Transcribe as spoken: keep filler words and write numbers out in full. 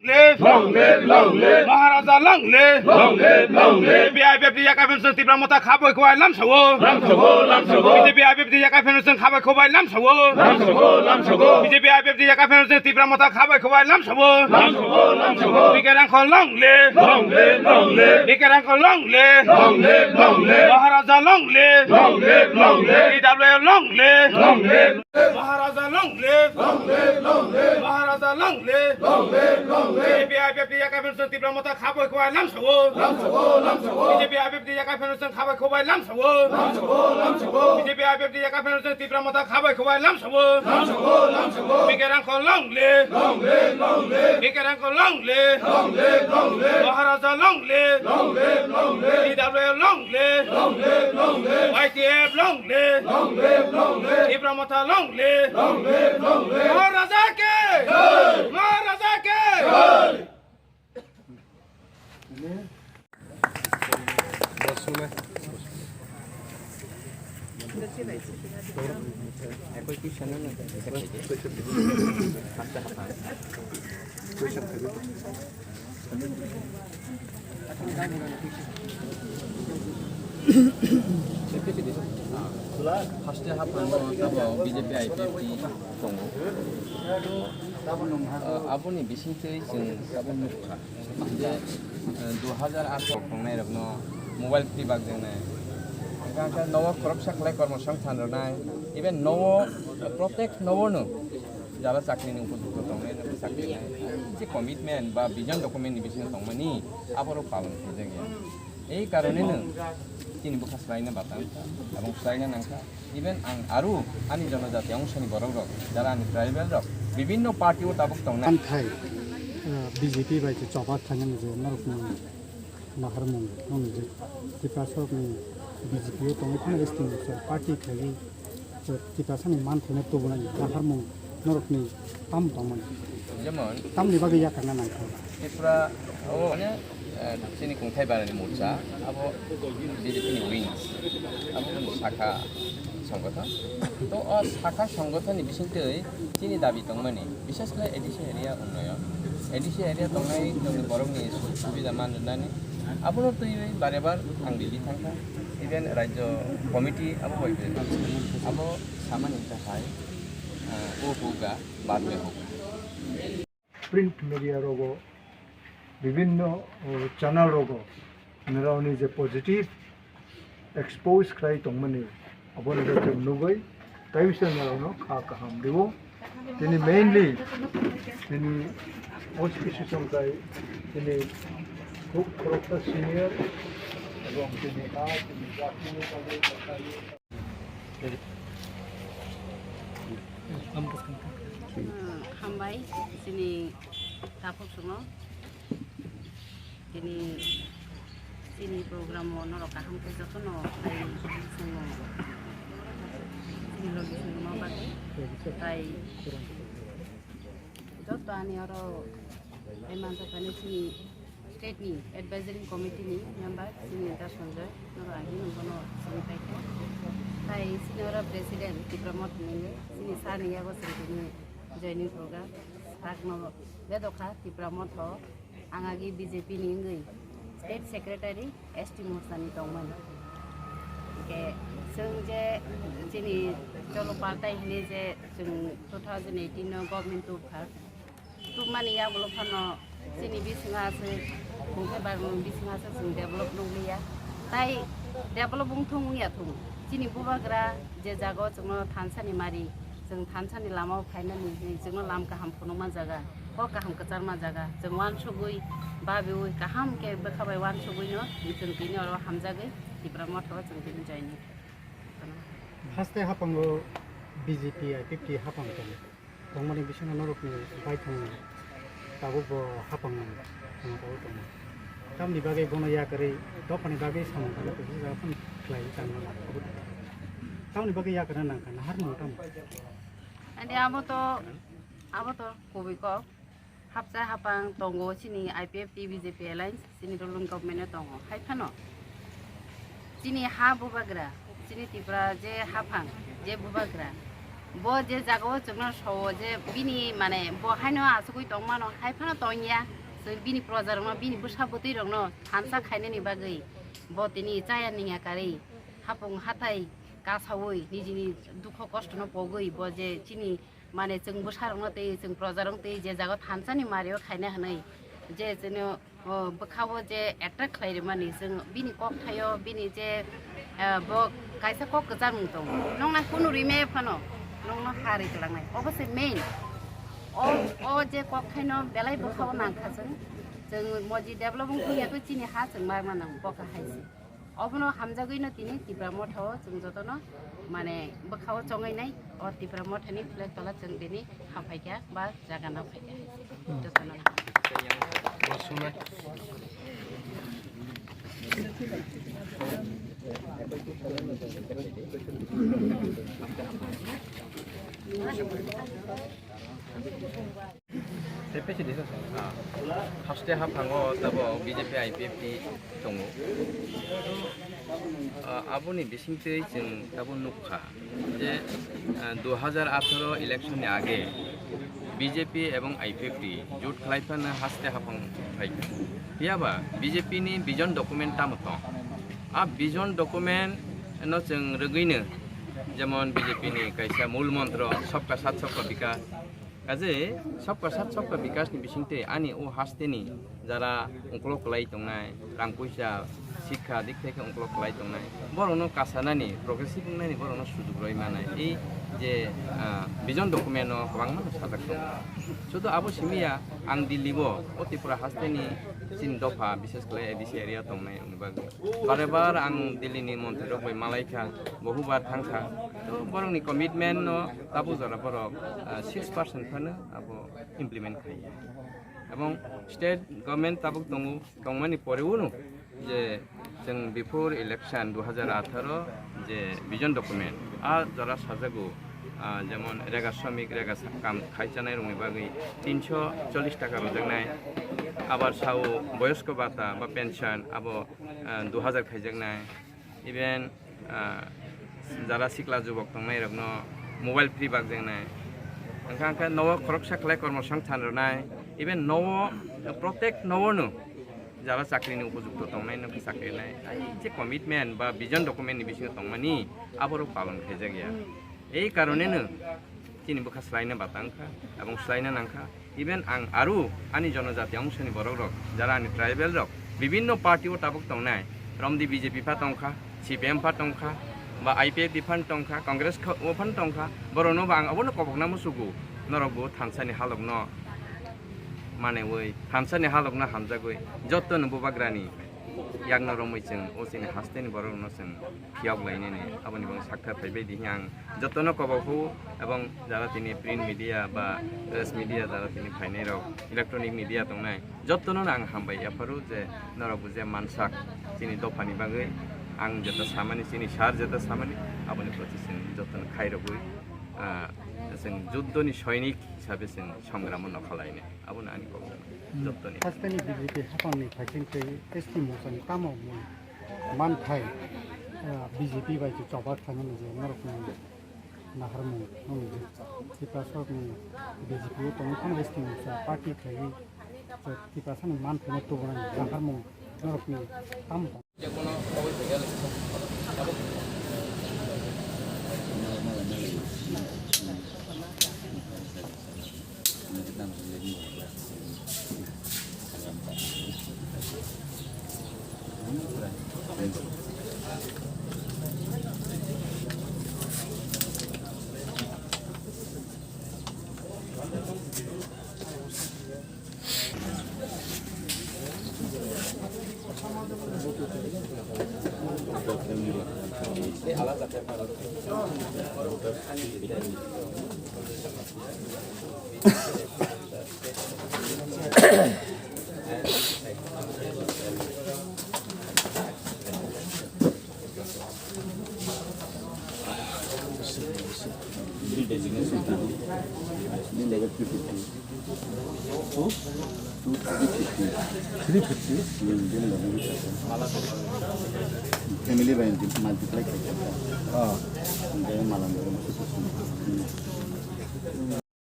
Live! Long live, long live! Maharaja long live! Long live, long live! B J P I P F T yakai phano chwng Tipra Motha khabai khobai lamsao. Lamsao, lamsao! B J P I P F T yakai phano chwng khabai khobai lamsao. Lamsao, lamsao! B J P I P F T yakai phano chwng Tipra Motha khabai khobai lamsao. Lamsao, lamsao! Bikerang kho long live! Long live, long live! Bikerang kho long live! Long live, long live! Maharaja long live! Long live, long live! T W A long live! Long live! Maharaja long live! Long live, long live! Maharaja long live! Long live, long live! B J P I P F T yakai phano chwng Tipra Motha khabai khobai lamsao. Lamsao, lamsao! B J P I P F T yakai phano chwng khabai khobai lamsao. Lamsao, lamsao! B J P I P F T yakai phano chwng Tipra Motha khabai khobai lamsao. Lamsao, lamsao! Bikerang kho long live! Long live, long live! Bikerang kho long live! Long live, long live! Maharaja long live! Long live, long live! T W A long live! Long live, long live! Y T F long live! Long live, long live! Tipra Motha long live! Long live, long live! Maharaja ki! Jai! Maharaja ki! Jai! First half ang tabok B J P I P F T tongo. Ah, aboni bisingtwi chwng tabuk nukha je, eh, dui hajar atharo tongnai rokno mobile free bak jengnai. Hwnkhe hwnkhe nogo khoroksa khlai kormo songsan rwnai. Even nogo, eh, protek nogo no jara chakri ni upor tongnai rok chakri nai. Je commitment ba vision document ni bisingo tongmani aborok palon khaijak ya. Ei karone no chini bwkha swlaina batang, abong swlaina nangkha. Even ang aro ani jonojati ongsoni borok rok, jara ani tribal rok, bibinno party o tabuk tongnai. Amthai, ah, B J P bai se choba thangnani je norokni naharmung, nokni je Tiprasa rokni B J P o tongwi phano S T ni party khlaiwi, je Tiprasani manthaino tubunani naharmung norokni tamo tongmani? Jemon tamni bagwi yakarna nangkha? Tripura o, mane, eh, chini kungthai barani morcha, abo B J P ni wing, abo sakha songgothon. To o sakha songgothon ni bisingtwi chini dabi tongmani, bishes khlai A D C area unnoyon, A D C area tongnai chini borokni subida man rwnani, abono twiwi bare bar ang Delhi thangkha, even Rajya Committee abo bai abo samani wngkha hai, ah, o hoga, bad mein hoga. Print media rogo, bibinno, o, channel rogo, nirokni je positive expose khlai tongmani, abono je chwng nugwi, tei bisa nirokno kha kaham rio. Tini mainly, tini O C C song kai, tini khub khoroksa senior, ebong tini a, tini jati ni bagwi, Hambai, chini takhuk chwngno. Chini, chini program o norok kaham khe jotono phai chwngno. Chini logi chwngno bagwi. Tai joto ani oro ai manjakani chini State ni Advisory Committee ni member chini Da Sanjoy, norok agini bono sini paikha. Tai chini oro President Tipra Motha ni chini sir ni yago chwng tini joining program. Sakno bedokha Tipra Motha o ang agi B J P ni wngwi State Secretary S T Morcha ni tongmani. Hwnkhe chwng je chini cholo partai hwnwi je chwng two thousand eighteen no government tubukha. Tubmani yagulo phano chini bisingo aswk, hwnkhe barmani bisingo aswk chwng develop nukliya. Tai develop wngthung wngya thung, chini bubagra je jaga o chwngno thansa ni mari, chwng thansa ni lama o phainani hinwi chwngno lam kaham phunukma jaga, kok kaham kwcharma jaga, chwng uansugwi, babiui kaham khe bwkha bai uansugwino chwng tini oro hamjagwi Tipra Motha o chwng tini join wngkha. Haste haphango B J P I P F T haphang tongo. Tongmani bisingo norokni baithang tabuk bo haphang nang tongma tabuk tongo. Tamni bagwi bono yakarwi dophani bagwi samung tangma tongsa jaga phano khlai tangma abo. Tamni bagwi yakarna nangkha naharmung tamo? Ani abo to, abo to kubui kok. Hapsa haphang tongo chini I P F T B J P alliance. Chini ruling government o tongo. Hai phano chini ha bubagra, chini Tripura je haphang, je bubagra, Bo je jagao chwngno sowo je bini mane bo haino achugwi tongmano, hai phano tongya. Chwng bini projarokno, bini bwsa bwtwirokno thansa khainani bagwi bo tini chaya ningya karwi hapung hathai kasaui nijini dukho kostono pogwi bo je chini mane chwng bwsarokno tei chwng projarokno tei je jaga thansani mario khaina hwnwi je chwngno o bwkhao je attract khlai rwmani, chwng bini kokthaio bini je, eh, bo kaisa kok kwchangmung tongo. Nokna kunu rimaya phano nokno ha ri kwlangnai. Obo se main. O, o je kokthaino belai bwkhao nangkha chwng. Chwng moji develop wng ya khe chini ha chwng ma manang bo kahai se. Obono hamjagwino tini Tipra Mothao chwng jotono mane bwkhao chongainai. O Tipra Mothani flag tola chwng tini haphaikha ba jaga nang phaikha hai se. Jotono. Tei pesi disa sa. Ah. Haste haphango tabok B J P I P F T tongo. Ah, aboni bisingtwi chwng tabuk nukha je, ah, dui hajar atharo election ni age B J P ebong I P F T jut khlai phano haste haphang phaikha. Phiyaba B J P ni vision document tamo tong? A vision document no chwng rwgwino, jemon B J P ni kaisa mul montro Sabka Sath Sabka Vikas. Kaje Sabka Sath Sabka Vikas ni bisingtwi ani o haste ni jara ungkolok kwlai tongnai, rang puisa, sikha dik thai khe ungkolok kwlai tongnai, borokno kasanani, progressive wngnani borokno sujuk rwi manai. Ei je, ah, vision document o kwbangma sajak tongo. Sudu abo simi ya, ang Delhi o, o Tripura haste ni chini dopha, bishes khlai A D C area tongnai, wngni bagwi. Bare bar ang Delhi ni montri rok bai malai kha, bohu bar thang kha. To borok ni commitment no tabuk jora borok, ah, six percent phano abo implement khai ya. Ebong state government tabuk tongo, tongmani pore uno je chwng before election dui hajar atharo je vision document a jora sajago, ah, jemon rega sramik, rega sa-, kam khai chanai rokni bagwi tinso chollish taka rwjaknai, abar sao boyosko bata ba pension abo, ah, dui hajar khaijaknai, even, ah, jara sikla jubok tongnai rokno mobile free bakjaknai, wngkha wngkha nogo khoroksa khlai kormo songchan rwnai, even nogo protect nogo no jara chakri ni upojukto tongnai no chakri nai. Ai je commitment ba vision document ni bisingo tongmani aborok palon khaijak ya. Ei karone no chini bwkha swlaina bata wngkha, ebong swlaina nangkha. Even ang aro ani jonojati ongsoni borok rok, jara ani tribal rok, bibinno party o tabuk tongnai, romdi B J P pha tongkha, C P M pha tongkha, ba I P F T phan tongkha, Congress kha-, o phan tongkha, borokno bo ang abono kobokna musugo, norok bo thansani halokno manwi, thansani halokno hamjagwi, jotto no bubagrani yakno romwi chwng o chini hasteni borokno chwng phiyok lainani, aboni bo sakha phaibai di ang jotono kobok hou, ebong jara tini print media ba press media jara tini phainai rok, electronic media tongnai, jotono ang hambai yapharu je norok bo je mansak chini dophani bagwi ang jeta samani, chini sar jeta samani, aboni proti chwng jotono khairogwi, ah, chwng juddoni soinik hisabe chwng songramo nokha lainai. Abono ani kok jottoni. Hasteni B J P haphangni phaising tei S T morsani tamo mui manthai, ah, B J P bai se choba khlainani je norokni naharmung nini je Tiprasarokni B J P o tongwi phano S T morsa party khlaiwi je Tiprasani manthaino tubunani naharmung norokni tamo tong. Three fifty. Family by multiply khaikha. Ah. Hingke malam berem.